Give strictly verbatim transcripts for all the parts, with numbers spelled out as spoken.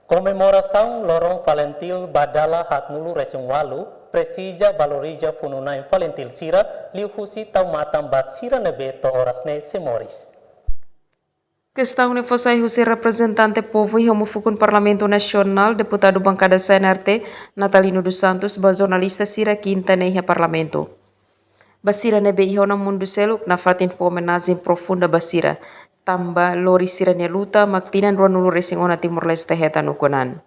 Komemorasaun loron FALINTIL ba dala haatnulu resin ualu presiza valoriza funu-na'in FALINTIL sira liuhusi tau matan ba sira ne'ebé to'o oras ne'e sei moris. Kestaun ne'e fó sai husi reprezentante povu iha Uma Fukun Parlamentu Nasionál, deputadu bankada C N R T, Natalino dos Santos, ba jornalista sira Kinta ne'e iha Parlamentu. Ba sira ne'ebé iha ona mundu seluk, nafatin fó omenajen profunda ba sira, tanba lori sira-nia luta mak tinan ruanulu resin ona Timor-Leste hetan ukun-an.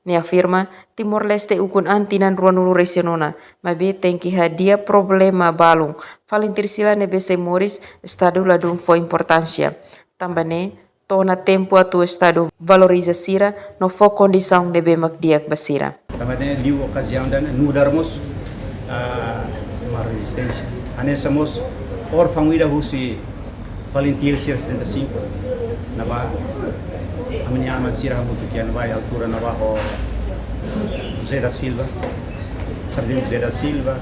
Nia afirma, Timor-Leste ukun-an tinan ruanulu resin ona, maibé tenke hadi'a problema balun, FALINTIL sira ne'ebé sei moris, Estadu ladún fó importánsia. Tanba ne'e, to'o ona tempu atu Estadu valoriza sira, no fó kondisaun ne'ebé mak di'ak ba sira. Tanba ne'e liu okaziaun ida-ne'e nu'udar mós, ah, uma rezisténsia. Hanesan mós órfaun ida husi FALINTIL sira setenta e cinco. Ne'ebá, ami-nia aman sira hamutuk iha ne'ebá, altura ne'ebá ho José da Silva, Sarjentu José da Silva,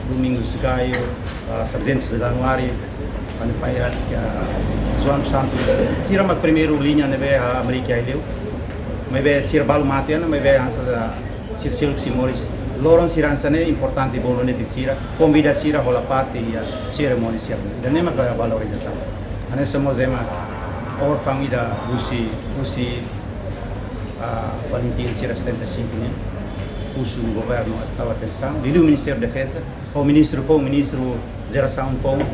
Domingos Gaio, ah, Sarjentu José Januário, Pani Paias, ka João Santos. Sira mak primeiru liña ne'ebé, ah, Amérika Ileu. Maibé sira balu mate ona, maibé hanesan sira seluk sei moris. Loron sira hanesan ne'e importante ba netik sira, konvida sira hola parte iha serimónia sira. Ida-ne'e mak valorizasaun. Hanesan mós ema órfaun ida husi, husi, ah, FALINTIL sira setenta e cinco nian. Husu governu tau atensaun, liuliu Ministériu Defeza, ho ministru foun, ministru jerasaun foun,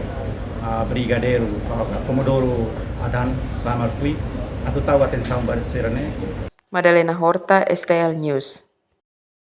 ah, Brigadeiru, ah, Comodoro Adán Lamarfui, atu tau atensaun ba sira-ne'e. Madalena Horta, S T L News.